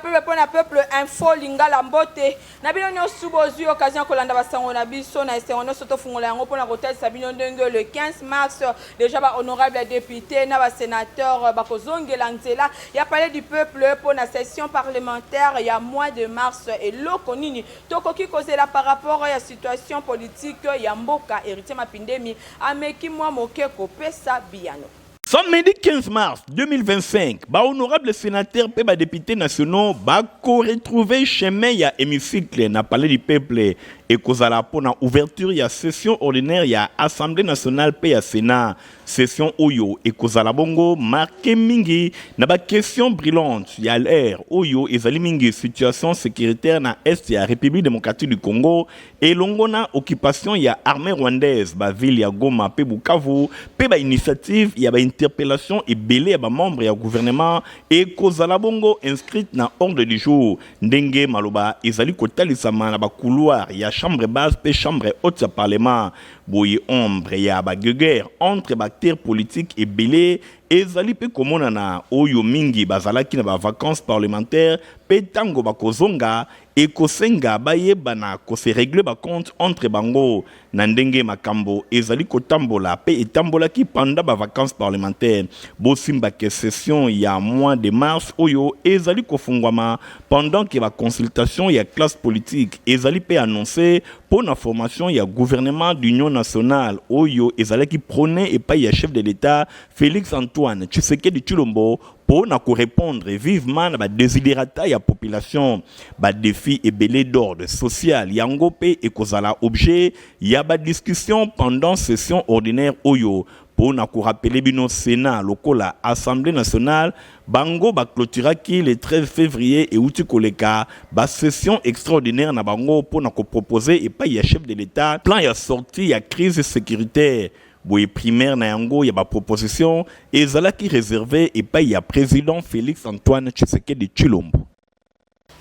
Peuple mpo na peuple, Info Lingala. Mbote na bino nyonso bozwi occasion ya kolanda basango na biso. Na esengo nyonso tofungola yango mpona kotalisa bino ndenge le 15 mars déjà bahonorable député na basénateur bakozongela nzela ya Palais du Peuple mpo na session parlementaire ya mois de mars. Eloko nini tokoki kozela par rapport ya situation politique ya mboka? Héritier Mapindemi ameki mwa moke kopesa biyano. Samedi 15 mars 2025, bahonorable sénateur mpe badéputé nationaux bakoretrouve chemin ya hémicycle na Palais du Peuple. Ekozala mpona ouverture ya session ordinaire ya Assemblée nationale mpe ya Sénat. Session oyo ekozala bongo marqué mingi na baquestion brûlante ya l'heure oyo ezali mingi situation sécuritaire na est ya République démocratique du Congo, elongo na occupation ya armée rwandaise baville ya Goma mpe Bukavu, mpe bainitiative ya bainterpellation ebele ya bamembre ya gouvernement ekozala bongo inscrite na ordre du jour. Ndenge maloba ezali kotalisama na bacouloir ya chambre basse mpe chambre haute ya parlement, boye ombre ya baguerre entre baacteur politique ebele ezali mpe komonana, oyo mingi bazalaki na bavacances parlementaire, mpe ntango bakozonga ekosenga bayebana kose régler bacompte entre bango na ndenge makambo ezali kotambola mpe etambolaki pendant bavacances parlementaire. Bosimbake session ya mois de mars oyo ezali kofungwama pendant ke baconsultation ya classe politique ezali mpe annoncé mpo na formation ya gouvernement d'union nationale oyo ezalaki prôné epai ya chef de l'État Félix Antoine Tshisekedi Tshilombo mpo na korépondre vivement na badesiderata ya population. Badéfi ebele d'ordre social, yango mpe ekozala objet ya badiscussion pendant session ordinaire oyo. Mpo na korappeler bino, Sénat lokola Assemblée nationale, bango baclôturaki le 13 février euti koleka basession extraordinaire na bango mpo na kopropose epai ya chef de l'État plan ya sortie ya crise sécuritaire. Boye primaire na yango ya baproposition ezalaki réservé epai ya président Félix Antoine Tshisekedi Tshilombo.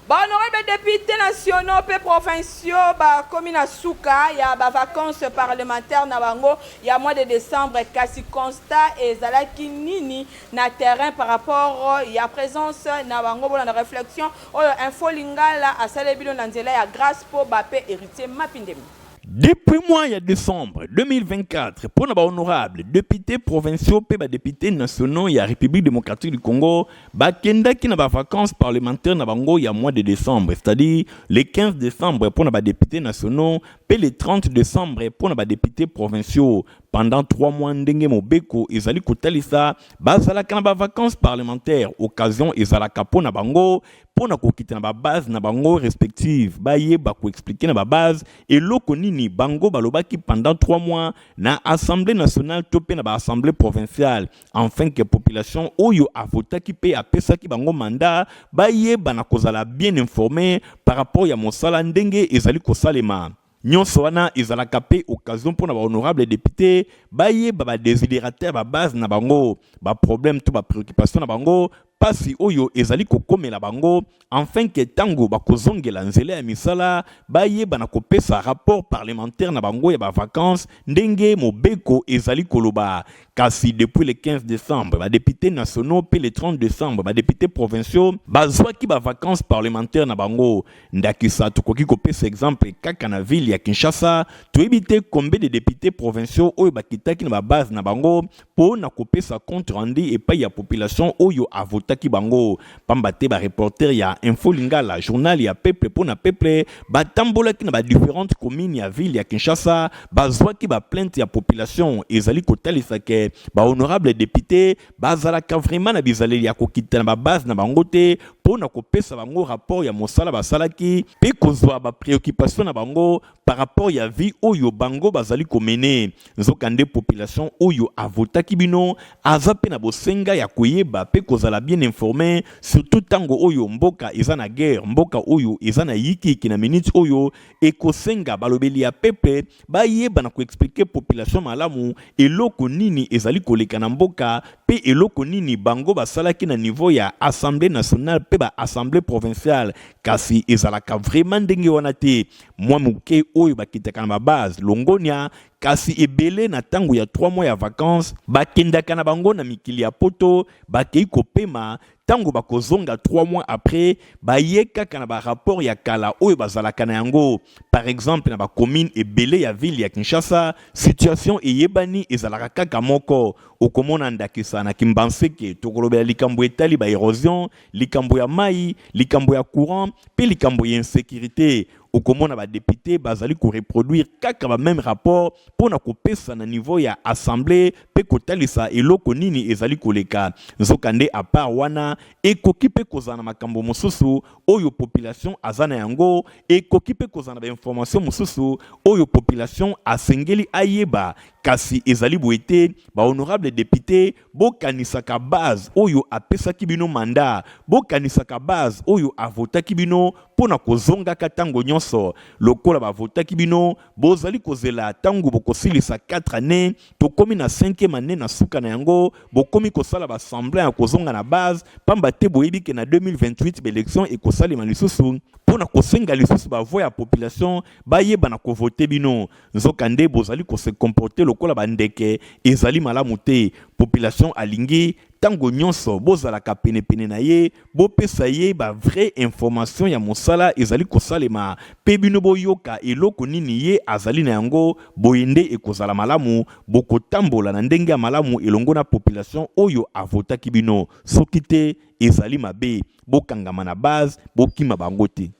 Bahonorable député nationaux mpe provinciaux bakomi na suka ya bavacances parlementaire na bango ya mois de décembre. Kasi constat ezalaki nini na terrain par rapport ya présence na bango? Bolanda réflexion oyo Info Lingala asali bino na nzela ya Grâce mpo bape Héritier Mapindemi. Depuis mois ya décembre 2024, pour na honorable députés provinciaux pe ba députés nationaux ya République démocratique du Congo bakendaki na ba vacances parlementaires na bango ya mois de décembre, c'est-à-dire le 15 décembre pour na ba députés nationaux pe le 30 décembre pour na ba députés provinciaux. Pendant 3 mois, ndenge mobeko ezali kotalisa, bazalaka na ba vacances parlementaires. Occasion ezalaka mpo na bango mpo na kokita na babase na bango respective, bayeba koexpliquer na babase eloko nini bango balobaki pendant 3 mois na Assemblée nationale to mpe na baassemblée provinciale, afin que population oyo avotaki mpe apesaki bango mandat bayeba na kozala bien informé par rapport ya mosala ndenge ezali kosalema. Nyonso wana ezalaka mpe occasion mpo na bahonorable député bayeba badesiderata ya babase na bango, baproblème to bapréoccupation na bango, pasi oyo ezali kokomela bango, afin ke ntango bakozongela nzela ya misala bayeba na kopesa rapport parlementaire na bango ya bavacances ndenge mobeko ezali koloba. Kasi depuis le 15 décembre badéputé nationaux mpe le 30 décembre badéputé provinciaux bazwaki bavacances parlementaire na bango. Ndakisa, tokoki kopesa exemple kaka na ville ya Kinshasa. Toyebi te combien de députés provinciaux oyo bakitaki na babase na bango mpo na kopesa compte rendu epai ya population oyo avotaki bango, pamba te bareporter ya Info Lingala, journal ya peuple mpo na peuple, batambolaki na badifférentes communes ya ville ya Kinshasa, bazwaki baplainte ya population ezali kotalisa ke bahonorable député bazalaka vraiment na bizaleli ya kokita na babase na bango te mpo na kopesa bango rapport ya mosala basalaki mpe kozwa bapréoccupation na bango par rapport ya vie oyo bango bazali komene. Nzokande population oyo avotaki bino aza mpe na bosenga ya koyeba mpe kozala bien informé, surtout ntango oyo mboka eza na guerre, mboka oyo eza na yikiyiki. Na minute oyo ekosenga balobeli ya peuple bayeba na koexpliquer population malamu eloko nini ezali koleka na mboka mpe eloko nini bango basalaki na niveau ya Assemblée nationale mpe baassemblée provinciale. Kasi ezalaka vraiment ndenge wana te. Mwa moke oyo bakitaka na babase, longonia, kasi ebele na ntango ya 3 mois ya vacances bakendaka na bango na mikili ya Poto, bakei kopema. Ntango bakozonga 3 mois après, baye kaka na barapport ya kala oyo bazalaka na yango. Par exemple, na bacommune ebele ya ville ya Kinshasa, situation eyebani, ezalaka kaka moko. Okomona ndakisa na Kimbanseke, tokolobela likambo etali baérosion, likambo ya mai, likambo ya courant mpe likambo ya insécurité. Okomona badéputé bazali koreproduire kaka bameme rapport mpo na kopesa na niveau ya assemblée mpe kotalisa eloko nini ezali koleka. Nzokande, à part wana, ekoki mpe kozala na makambo mosusu oyo population aza na yango, ekoki mpe kozala na bainformation mosusu oyo population asengeli ayeba. Kasi ezali boye te. Bahonorable député, bokanisaka base oyo apesaki bino mandat, bokanisaka base oyo avotaki bino mpo na kozongaka ntango nyonso. Lokola bavotaki bino, bozali kozela ntango bokosilisa 4 année, tokomi na 5e année, na suka na yango bokomi kosala basemblant ya kozonga na base, pamba te boyebi ke na 2028 baélection ekosalema lisusu mpo na kosenga lisusu bavoix ya population bayeba na kovote bino. Nzokande bozali kose comporter lokola bandeke, ezali malamu te. Population alingi ntango nyonso bozalaka penepene na ye, bopesa ye bavrai information ya mosala ezali kosalema, mpe bino boyoka eloko nini ye azali na yango. Boye nde ekozala malamu, bokotambola na ndenge ya malamu elongo na population oyo avotaki bino. Soki te, ezali mabe. Bokangama na base, bokima bango te.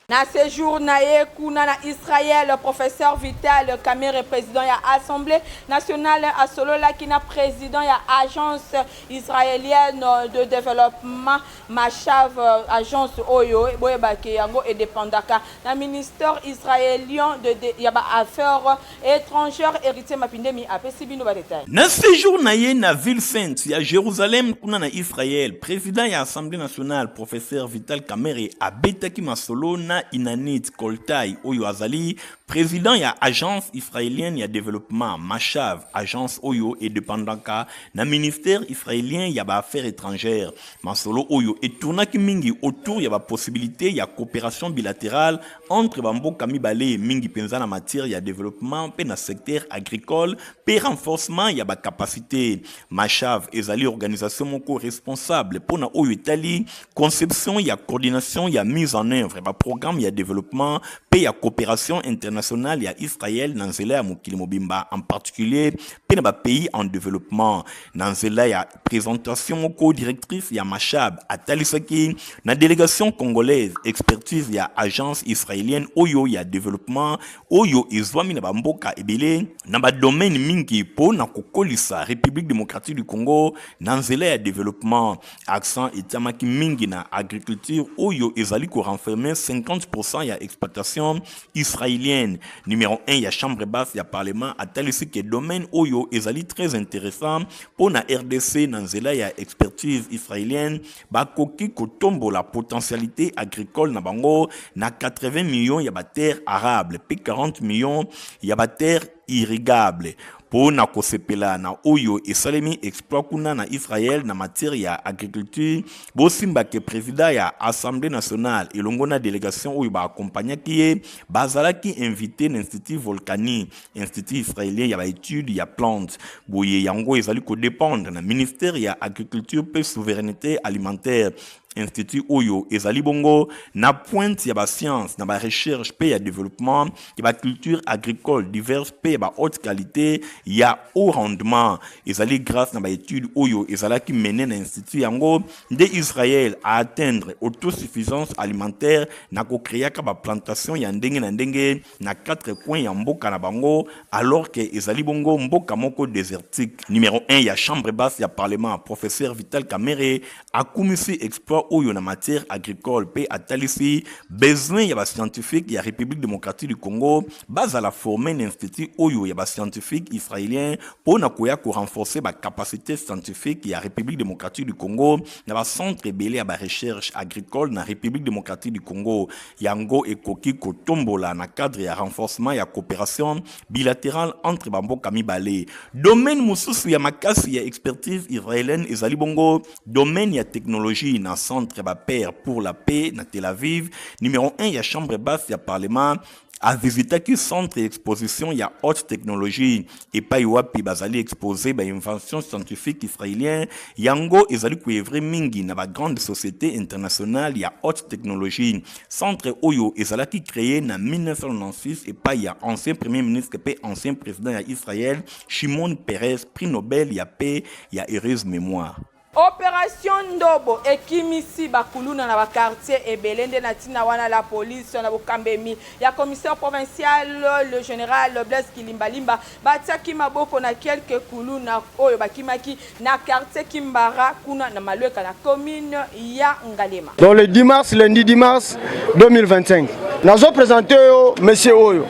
Na séjour na ye kuna na Israël, professeur Vital Kamerhe, président ya Assemblée nationale, asololaki na président ya Agence israélienne de développement, Mashav. Agence oyo, boyebaki yango, edépendaka na ministère israélien ya baaffaires étrangères. Héritier Mapindemi apesi bino badetail. Na séjour na ye na ville sainte ya Jérusalem kuna na Israël, président ya Assemblée nationale, professeur Vital Kamerhe, abetaki masolo na Inanit Koltai, oyo azali président ya Agence israélienne ya développement, Mashav, agence oyo edépendaka na ministère israélien ya baaffaires étrangères. Masolo oyo etournaki mingi autour ya bapossibilité ya coopération bilatérale entre bamboka mibale, mingi mpenza na matière ya développement mpe na secteur agricole mpe renforcement ya bacapacité. Mashav ezali organisation moko responsable mpona oyo etali conception ya coordination ya mise en œuvre ya baprogramme ya développement mpe ya coopération internationale ya Israël na nzela ya mokili mobimba, en particulier mpe na bapays en développement. Na nzela ya présentation moko, directrice ya Mashav atalisaki na délégation congolaise expertise ya agence israélienne oyo ya développement, oyo ezwami na bamboka ebele na badomaine mingi mpo na kokolisa République démocratique du Congo na nzela ya développement. Accent etiamaki mingi na agriculture, oyo ezali korenfermer 50 ya exploitation israélienne. Numéro 1 ya chambre basse ya parlement atalisi ke domaine oyo ezali très intéressant mpo na RDC. Na nzela ya expertise israélienne, bakoki kotombola potentialité agricole na bango na 80 millions ya baterre arable mpe 40 millions ya baterre irrigable. Mpo na kosepela na oyo esalemi exploit kuna na Israel na matière ya agriculture, bosimbake président ya Assemblée nationale elongo na délégation oyo baakompagnaki ye bazalaki invité na Institut Volcani, institut israélien ya baétude ya plante. Boye yango ezali kodépendre na ministère ya Agriculture mpe Souveraineté alimentaire. Institut oyo ezali bongo na pointe ya bascience na barecherche mpe ya développement ya baculture agricole diverse mpe ya bahaute qualité ya haut rendement. Ezali grâce na baétude oyo ezalaki mené na institut yango nde Israel aatteindre autosuffisance alimentaire na kokreaka baplantation ya ndenge na ndenge na quatre coins ya mboka na bango, alors ke ezali bongo mboka moko désertique. Numéro 1 ya chambre basse ya parlement, professeur Vital Kamerhe, akumisi exploit oyo na matière agricole mpe atalisi besoin ya bascientifique ya République démocratique du Congo bazala formé na institut oyo ya bascientifique israélien mpo na koya korenforcer bacapacité scientifique ya République démocratique du Congo na bacentre ebele ya barecherche agricole na République démocratique du Congo. Yango ekoki kotombola na cadre ya renforcement ya coopération bilatérale entre bamboka mibale. Domaine mosusu ya makasi ya expertise israélienne ezali bongo domaine ya technologie na centre ya bapère pour la paix na Tel Aviv. Numéro 1 ya chambre basse ya parlement Avisitaki centre ya exposition ya haute technologie epai wapi bazali exposer ba inventions scientifiques israeliens, yango ezali ko evrer mingi na ba grandes societes internationales ya haute technologie. Centre oyo ezalaki creer na 1996 epai ya ancien premier ministre mpe ancien president ya Israël Shimon Peres, prix Nobel ya paix ya heureuse memoire. Operation Ndobo ekimisi ba kuluna na ba quartiers ebele nde na tina wana la police na bokambemi ya commissaire provincial le general Blaise Kilimbalimba batiaki maboko na quelques kuluna oyo bakimaki na quartier Kimbara kuna na Malueka na commune ya Ngaliema. Donc le 10 mars, lundi 10 mars 2025, nazo présenter yo monsieur oyo.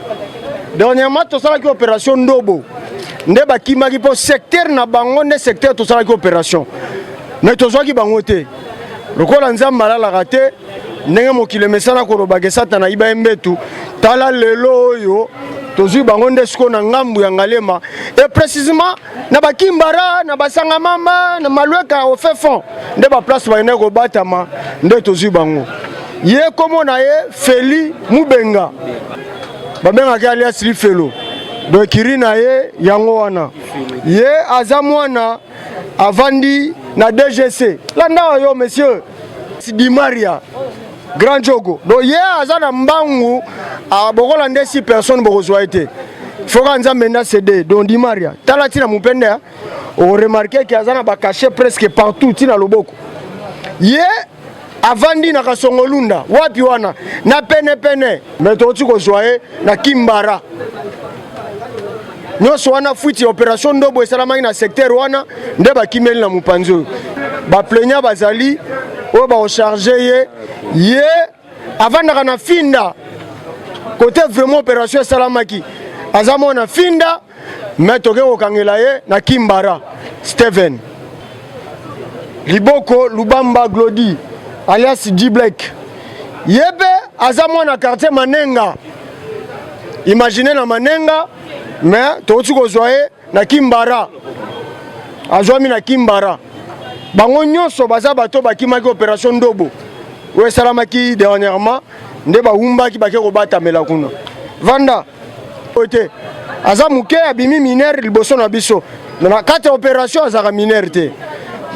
Dernièrement tosalaki opération Ndobo nde bakimaki mpo secteur na bango nde secteur tosalaki opération mais tozwaki bango te lokola nzambe alalaka te ndenge mokili emesana kolobaka satana ayiba ye mbetu tala lelo oyo tozwi bango nde sikoyo na ngambu ya ngalema et précisément na bakimbara na basangamama na malweka au fin fond nde baplace bakendaki kobatama nde tozwi bango ye kombo na ye feli mubenga babengaki alias lifelo donc kiri na ye yango wana ye aza mwana avandi na dgc landa yo monsieur dimaria grand jogo donc ye aza na mbangu bokola nde si personne bokozwa ye te foka nzambe nda cd donc dimaria tala ntina mopende oremarke ke aza na bacachet presque partout ntina loboko ye avandi na kasongolunda wapi wana na penepene me tokoki kozwa ye na kimbara nyonso wana fuite ya operation ndobo esalamaki na secteur wana nde bakimeli na mopanzi oyo baplaignant bazali oyo bakocharge ye ye avandaka na finda kote vraiment operation esalamaki aza mwana finda me toke kokangela ye na kimbara steven liboko lubamba glodi alias g black ye mpe aza mwana quartier manenga imagine na manenga me tokoki kozwa ye na kimbara azwami na kimbara bango nyonso baza bato bakimaki operation ndobo oyo esalamaki dernièrement nde bawumbaki bake kobatamela kuna vanda oyo te aza moke abimi minere liboso na biso na kati ya operation azalaka minere te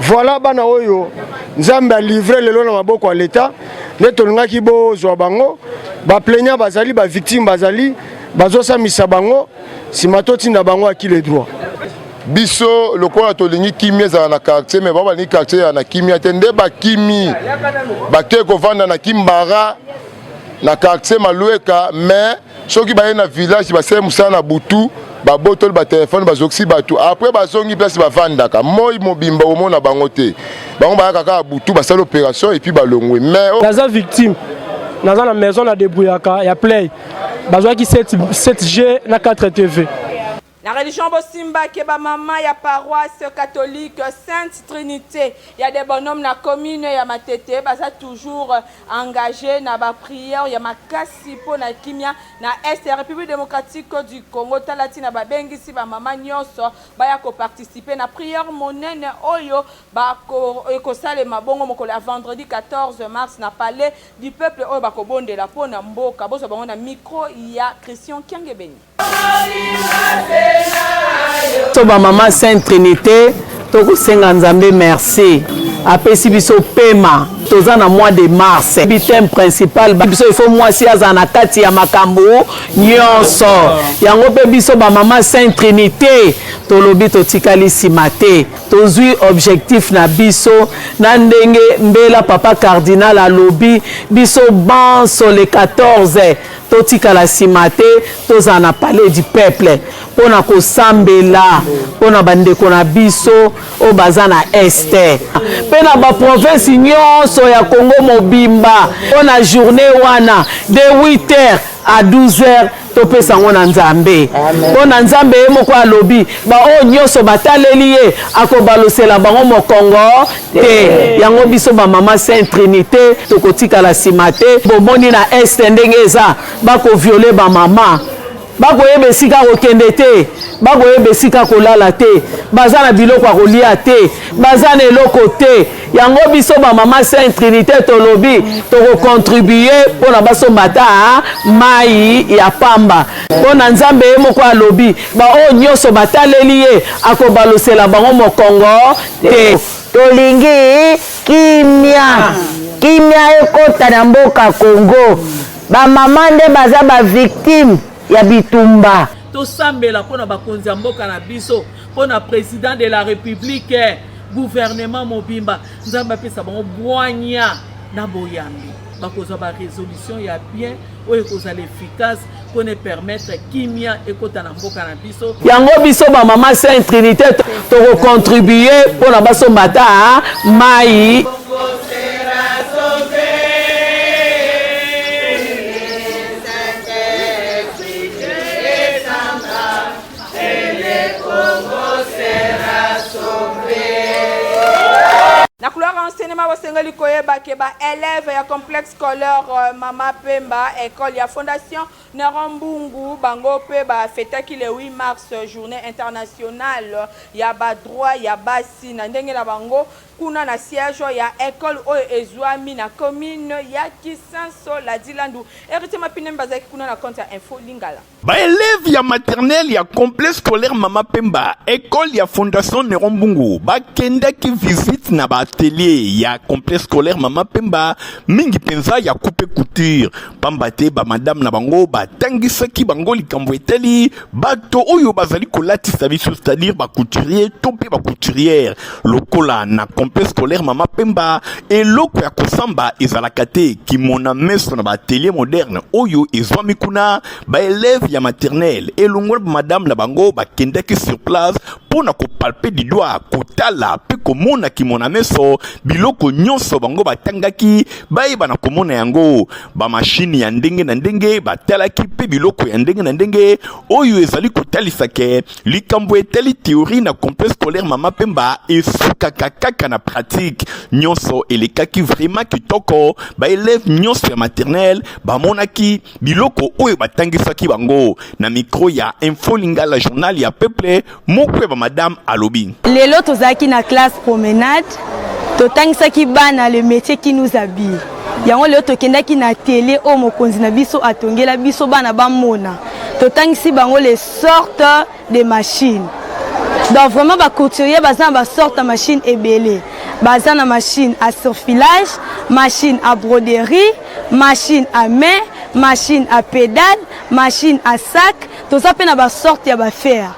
voilà bana oyo nzambe alivre lelo na maboko ya leta nde tolingaki bozwa bango baplaignant bazali bavictime bazali bazosamisa bango nsima totinda bango à qui le droit biso lokola tolingi kimia ezala na quartier mais bao balingi quartier ezala na kimia te nde bakimi bakei kovanda na kimbara na quartier malueka mais soki baye na village basali mosala na butu babotoli batelefone bazokisi bato après bazongi place bavandaka moi mobimba omona bango te bango bayaka kaka butu basali opération et puis balongwe mais naza victime naza na maison na débrouillaka ya play bazwaki 7, 7G na 4 TV Na religion bosimba ke ba mama ya paroisse catholique Sainte Trinité ya des bonhommes na commune ya Matete baza toujours engagé na ba prière ya makasi mpo na kimia na est ya République démocratique du Congo. Tala ntina babengisi ba mama nyonso baya koparticiper na prière monene oyo ekosalema bongo mokolo ya vendredi 14 mars na palais du peuple oyo bakobondela mpo na mboka. Bozwa bango na micro ya Christian Kiangebeni. So ba mama Sainte Trinité tokosenga Nzambe merci apesi biso pema toza na mois de mars bi thème principal biso il faut mwasi azala na kati ya makambo nyonso yango mpe biso ba mama Sainte Trinité tolobi totikali nsima te tozwi objectif na biso na ndenge mbela papa cardinal alobi biso banso le 14 totikala nsima te tozala na palais du peuple mpo na kosambela mpo na bandeko na biso oyo baza na est mpe na baprovince nyonso ya Congo mobimba mpo na journée wana de 8 heures à 12 heures topesa yango na nzambe mpo na nzambe ye moko alobi baoyo nyonso bataleli ye akobalosela bango mokongo te yango biso bamama sainte trinité tokotikala nsima te bomoni na est ndenge eza bakoviole bamama. Bakoyeba esika kokende te, bakoyeba esika kolala te, baza na biloko ya kolia te, baza na eloko te. Yango biso ba mama Sainte Trinite tolobi toko contribuer mpo na basomba ata mayi ya pamba, mpo na Nzambe ye moko alobi baoyo nyonso bataleli ye akobalosela bango mokongo te. Tolingi kimia, kimia ekota na mboka Congo. Ba maman nde baza ba victime ya bitumba. Tosambela mpo na bakonzi ya mboka na biso, mpo na president de la republique, gouvernement mobimba. Nzambe apesa bango bwanya na boyambi, bakozwa ba resolution ya bien oyo ekozala efficace mpo na permettre kimia ekota na mboka na biso. Yango biso ba mama Sainte Trinite toko contribuer mpo na basomba ata mayi. Na couloir enseignement bosengeli koyeba ke ba élèves ya complexe scolaire euh, Mama Pemba école ya fondation Neron Mbungu bango pe ba fetaki le 8 mars journée internationale ya ba droit ya basi na ndenge na bango kuna na siège ya école oyo ezwami na commune ya Kisenso Ladilandu. Héritier Mapinemi bazalaki kuna na compte ya Info Lingala. Ba elèves ya maternelle ya complexe scolaire Mama Pemba, ecole ya Fondation Neron Mbungu bakendaki visite na ba atelier ya complexe scolaire Mama Pemba, mingi mpenza ya coupe couture, pamba te ba madame na bango batangisaki bango likambo etali bato oyo bazali kolatisa biso, c'est-à-dire ba couturier to mpe ba couturière. Lokola na complexe scolaire Mama Pemba, eloko ya kosamba ezalaka te, kimona meso na ba atelier moderne oyo ezwami kuna. Ba elèves ya maternelle elongo na ba madame na bango bakendaki sur place mpo na kopalpe du doigt, kotala mpe komona kimona meso biloko nyonso bango batangaki bayeba na komona yango. Ba machine ya ndenge na ndenge batalaki mpe biloko ya ndenge na ndenge oyo ezali kotalisa ke likambo etali théorie na complexe scolaire Mama Pemba esukaka kaka na pratique. Nyonso elekaki vraiment kitoko. Ba elèves nyonso ya maternelle bamonaki biloko oyo batangisaki bango. Na micro ya Info Lingala, journal ya peuple, moko ya ba madame alobi. Lelo tozalaki na classe promenade, totangisaki bana le métier qui nous habille. Yango lelo tokendaki na atelier oyo mokonzi na biso atongela biso bana bamona. Totangisi bango les sortes de machines. Donc vraiment ba couturier baza na ba sorte ya machine ebele. Baza na machine à surfilage, machine à broderie, machine à main, machine à pédale, machine à sac. Toza pe na ba sorte ya ba fer.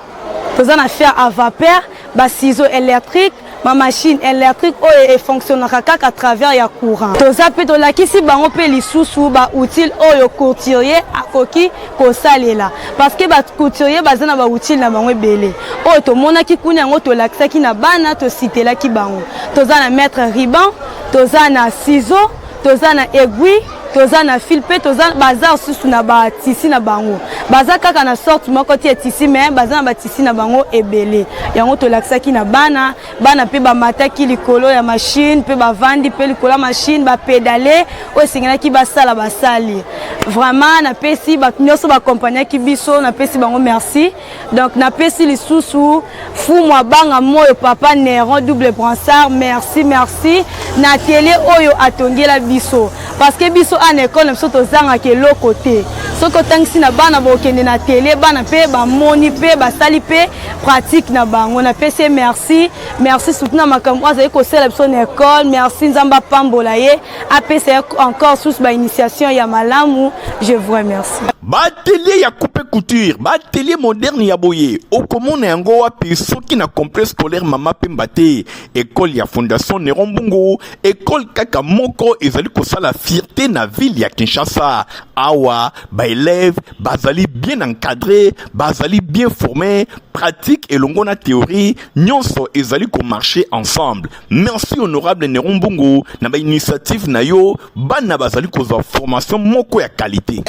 Toza na fer à vapeur, ba ciseaux électriques, ba machine électrique oyo e fonctionnaka kaka à travers ya courant. Toza pe tolakisi bango pe lisusu ba outils oyo couturier akoki kosalela, parce que ba couturier baza na ba outils na bango ebele oyo tomonaki kuna, yango tolakisaki na bana, tositelaki bango. Toza na mètre ruban, toza na ciseaux, toza na aiguille, toza na fil, pe toza baza susu na ba tissu na bango. Baza kaka na sorte moko ti ya tissu, mais baza na ba tissu na bango ebele. Yango tolakisaki na bana, bana pe bamataki likolo ya machine, pe bavandi pe likolo ya machine, ba pedale oyo esengelaki basala basali. Vraiment napesi bato nyonso bakompagnaki biso, napesi bango merci. Donc napesi lisusu Fumu Abanga Moyo, papa Neron double brassard, merci, merci na atelier oyo atongela biso, parce que biso ana école na biso tozangaka eloko te. Soki otangisi na bana, bokende na atelier, bana pe bamoni pe basali pe pratique na bango. Napesi ye merci, merci surtout na makambo oyo azali kosala biso na école. Merci, Nzambe apambola ye, apesa ye encore sous ba initiation ya malamu. Je vous remercie. Ba atelier ya coupe couture, ba atelier moderne ya boye okomona yango wapi soki na complexe scolaire Mama Pemba te? École ya Fondation Neron Mbungu, école kaka moko ezali kosala fierté na ville ya Kinshasa. Awa ba élèves bazali bien encadrés, bazali bien formés, pratique elongo na théorie nyonso ezali ko marcher ensemble. Merci honorable Neron Mbungu na ba initiative na yo, bana bazali kozwa formation moko ya qualité.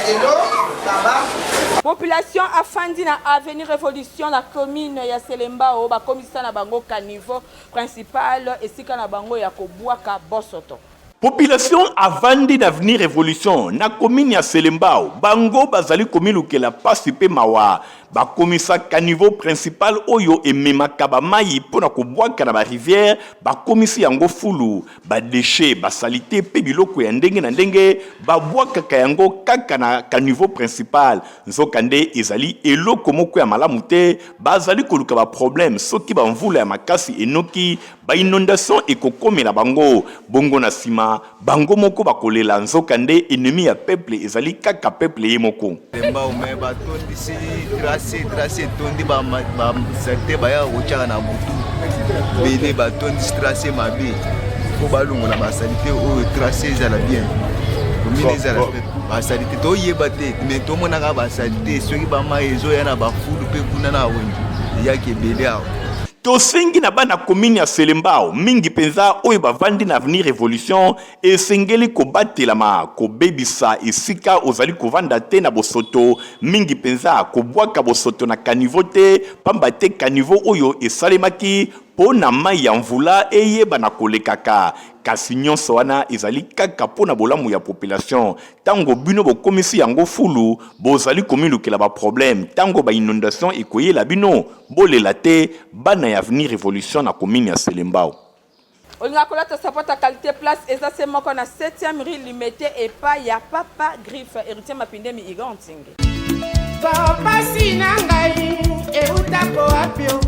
Population afandi na avenue Revolution na commune ya Selembao bakomisa na bango caniveau principal esika na bango ya kobwaka bosoto. Population avandi na avenue Revolution na commune ya Selembao bango bazali komilukela pasi pe mawa. Bakomisa caniveau principal oyo ememaka ba mayi mpo na kobwaka na ba rivières bakomisi yango fulu. Ba dechets, ba salites pe biloko ya ndenge na ndenge babwakaka yango kaka na caniveau principal. Nzokande ezali eloko moko ya malamu te, bazali koluka ba problèmes soki ba mvula ya makasi enoki, Ba inondations ekokomela bango, bongo na sima bango moko bakolela, nzoka nde ennemi ya peuple ezali kaka peuple ye moko. Mbao mais batondisi trace trace etondi ba ba salite bayaka kotiaka na butu bele batondisi trace mabe mpo balongola basalite oyo trace ezala bien komine ezala basalite toyeba te me tomonaka basalite soki bamai ezoya na bafulu mpe kuna na wenze eyaki ebele awa. Tosengi na bana commune ya Selembao, mingi penza oyo bavandi na avenue Revolution, esengeli kobatelama, kobebisa esika ozali kovanda te na bosoto, mingi penza kobwaka bosoto na caniveau te, pamba te caniveau oyo esalemaki po na mayi ya mvula eyeba na kolekaka. Kasi nionso wana ezali kaka po na bolamu ya population. Tango bino bokomisi yango fulu, bozali komilukela ba problèmes tango ba inondations ekoyela bino. Bolela te bana ya avenue revolution na commune ya Selembao. Olingaka kolata sapato ya qualite place eza se moko na septième rue limete epai ya papa griffe heritier mapindemi Igor Ntingi. Pasi na ngai eutako wapi o?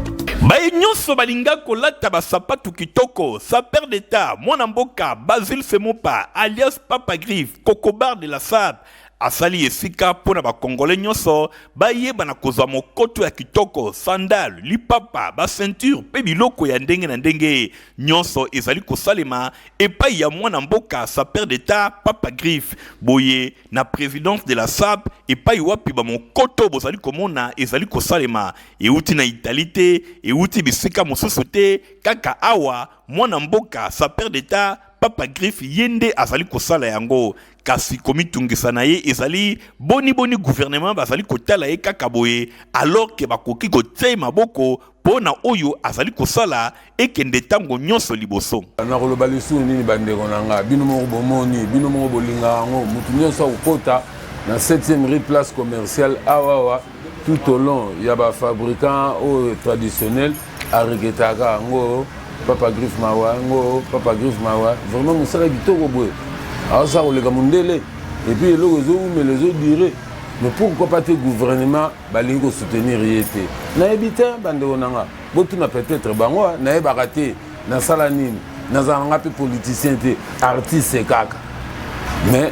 Baye nyonso balinga kolata ba sapatu kitoko, sapeur d'etat, mwana mboka Basile Semopa alias Papa Griffe, Kokobar de la Sape, Asali esika mpo na ba congolais nyonso bayeba na kozwa mokoto ya kitoko, sandale, lipapa, ba ceinture mpe biloko ya ndenge na ndenge. Nyonso ezali kosalema epai ya mwana mboka sapeur d'etat Papa Griffe. Boye na presidence de la sape epai wapi ba mokoto bozali komona ezali kosalema euti na Italie te, euti bisika mosusu te, kaka awa mwana mboka sapeur d'etat Papa Griffe ye nde azali kosala yango. Kasi komitungisa na ye ezali boni boni gouvernement bazali kotala ye kaka boye alors que bakoki kotia ye maboko po na oyo azali kosala ekende tango nionso liboso. Nakoloba lisusu nini bandeko na nga? Bino moko bomoni, bino moko bolingaka yango. Moto nyonso akokota na 7e rue place commerciale awa awa tout au long ya ba fabricants oyo traditionnel aregretaka yango papa griffe mawa yango papa griffe mawa vraiment mosala kitoko boye aosala koleka mondele epuis eloko ezowumela ezodure mais pourquoi pas te gouvernement balingi kosoutenir ye te nayebi te bandeko na nga botuna peut-être bango nayebaka te nasala nini nazala na nga mpe politicien te artiste kaka mais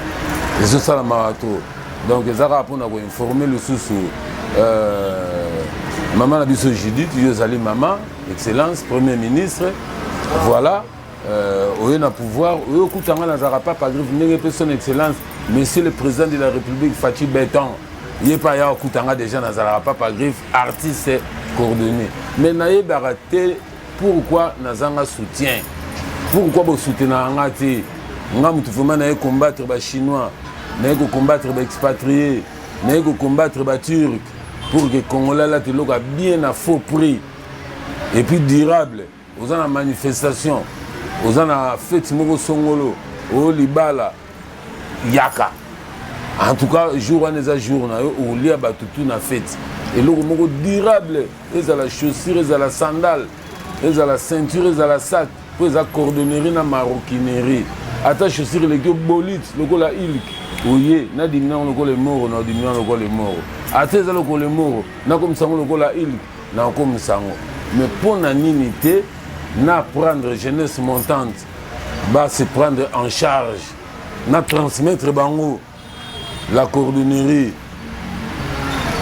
ezosala mawa trop donc eza kaka mpona koinforme lisusu euh, mama na biso judith yo ozali mama excellence premier ministre voilà euh, oye na pouvoir oye okuta nga nazalaka papa griffe ndenge mpe son excellence monsieur le président de la république faci beton ye mpe aya okuta nga déjà nazalaka papa griffe artiste coordonné mais nayebaka te Pourquoi nazanga soutien? Pourquoi bo soutenaka nga te? Nga mutu vraiment naye combattre ba chinois, naye ko combattre ba expatriés, naye ko combattre ba turcs pour que congolais alata eloko ya bien na faux prix et puis durable. Oza na manifestation, oza na fete moko songolo, oyo libala yaka. En tout cas, jour wana eza jour na yo okolia bato tout na fete. Eloko moko durable. Ezala chaussure, ezala sandale, ezala ceinture, ezala sac, po eza cordonnerie na maroquinerie. Ata chaussure eleki yo bolite lokola Hulk, oye na dimina yango lokola emoro, na dimina yango lokola emoro. Ata eza lokola emoro, nakomisa yango lokola Hulk, nakomisa yango. Mais mpo na nini te na prendre jeunesse montante ba se prendre en charge, na transmettre bango La cordonnerie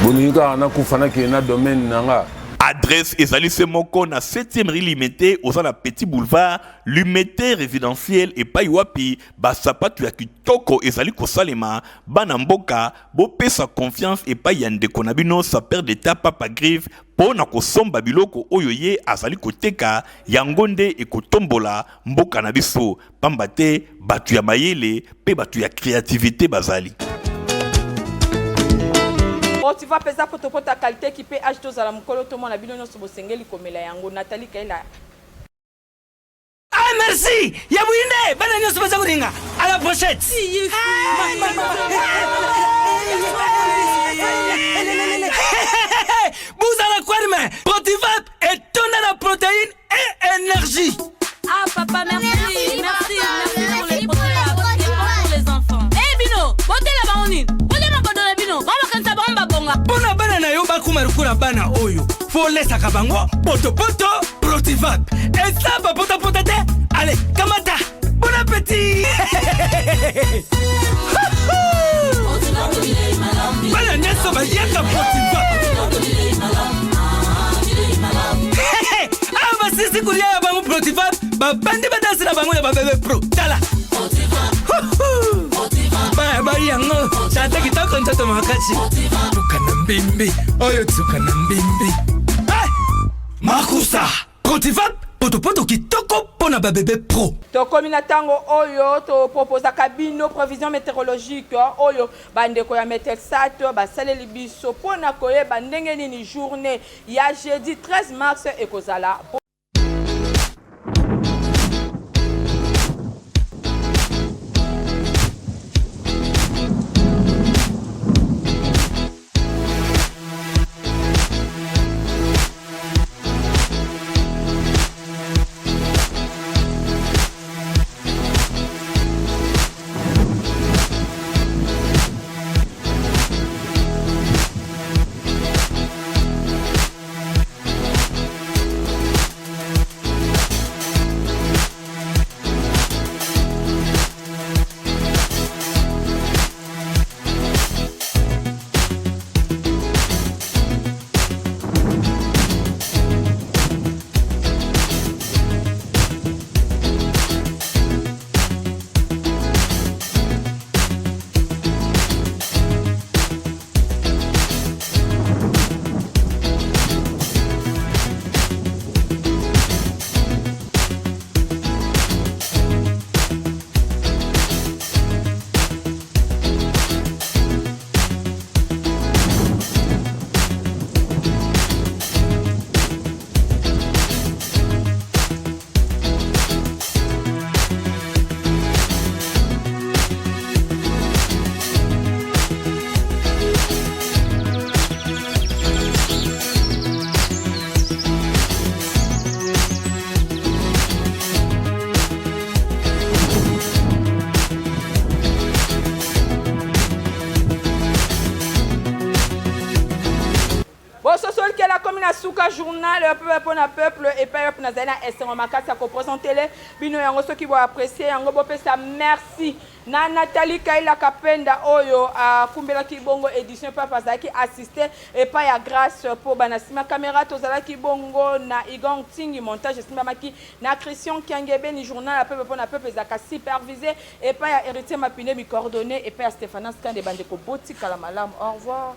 bolingi kaka nakufa nakende na domaine na nga. Adresse ezali se moko na 7e rue Limete, oza na petit boulevard Limete residentiel epai wapi ba sapatu ya kitoko ezali kosalema. Bana mboka bopesa confiance epai ya ndeko na bino sapeur d'etat Papa Griffe po na kosomba biloko oyo ye azali koteka, yango nde ekotombola mboka na biso. Pamba te bato ya mayele pe bato ya creativite bazali. Oh, tu vas pesa potopota qualité qui peut âge tozala mokolo tomona bino nyonso bosengeli komela yango Nathalie Kaila. merci ya buyi nde bana nyonso baza kolinga à la brochette buzala kwarme protivap etonda na protéine et énergie Ah papa merci merci merci pour les produits pour les enfants. Eh bino botela bango nini? Bolia magodo na bino bango bakanisa bango babonga. Mpo na bana na yo bakoma lokola bana oyo fo olesaka bango potopoto protivap eza bapotapota te ale kamata bon appétit bana nyonso baliaka protivap awa basisi kolia ya bango protivap babandi badansi na bango ya babebe pro tala baya bai yango tata kitoko nzoto makasi tuka na mbimbi oyo tuka na mbimbi makusa protivap potopoto kitoko mpo na babebe pro Tokomi na tango oyo to proposaka bino prevision meteorologique oyo ba ndeko ya Metelsat basaleli biso mpo na koyeba ndenge nini journee ya jeudi 13 mars ekozala. Bososoli ke nakomi na suka journal ya peuple mpo na peuple epai wapi nazali na esengo makasi ya kopresentele bino yango. Soki bo apprécier yango, bopesa merci na Nathalie Kaila Kapenda oyo akumbelaki bongo edition epai wapi azalaki assiste epai ya Grace Poba. Na nsima kamera tozalaki bongo na Igong Tingi, montage esimbamaki na Christian Kiangebeni. Journal ya peuple mpo na peuple ezalaka supervise epai ya Heritier Mapine, mi coordonner epai ya Stephanas Kande. Bandeko, botikala malamu, au revoir.